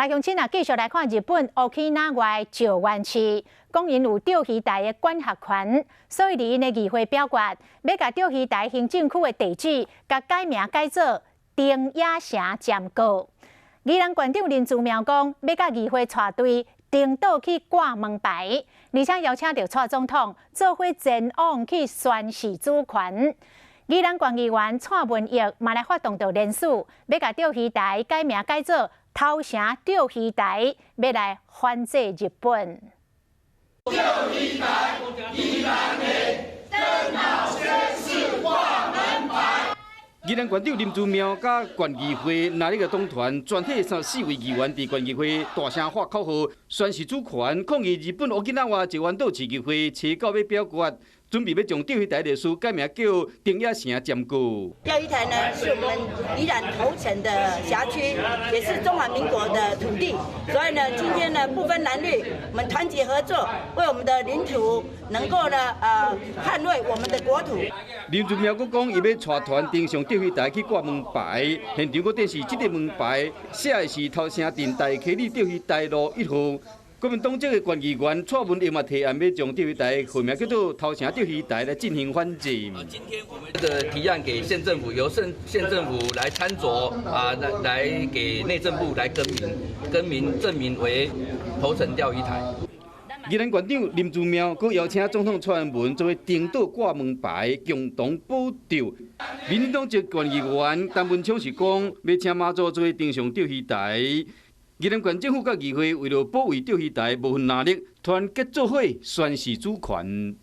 來鄉親啊，繼續來看日本沖繩石垣市，講𪜶有釣魚台的管轄權，所以佇𪜶的議會表決，欲共釣魚台行政區的地址，共改名改做長野城尖閣。宜蘭縣長林姿妙講，欲佮議會帶隊登島去掛門牌，而且邀請著蔡總統做伙前往去宣示主權。宜蘭縣議員蔡文益嘛來發動著聯署，欲共釣魚台改名改做頭城釣魚台，欲來反制日本。釣魚台，宜蘭的，登島宣示掛門牌。宜蘭縣長林姿妙佮縣議會藍綠的黨團全體34位議員佇縣議會大聲喊口號，宣示主權，抗議日本沖繩石垣島市議會初九欲表決，準備欲將釣魚台歷史改名叫長野城尖閣。釣魚台呢，是我們宜蘭頭城的轄區，也是中華民國的土地，所以呢，今天呢，不分藍綠，我們團結合作，為我們的領土能夠呢，捍衛我們的國土。林姿妙閣講，伊欲帶團登上釣魚台去掛門牌，現場閣展示這個門牌寫的是頭城鎮大溪里釣魚台路1號。國民黨籍的縣議員蔡文益嘛提案，欲將釣魚台號名叫做頭城釣魚台來進行反制。今天我們的提案給縣政府，由縣政府來參酌啊，來給內政部來更名，更名正名為頭城釣魚台。宜蘭縣長林姿妙閣邀請總統蔡英文做伙登島掛門牌，共同保釣。民進黨籍縣議員陳文聰是講，欲請媽祖做伙登上釣魚台。宜蘭縣政府佮議會為了保衛釣魚台，無分藍綠，團結做伙宣示主權。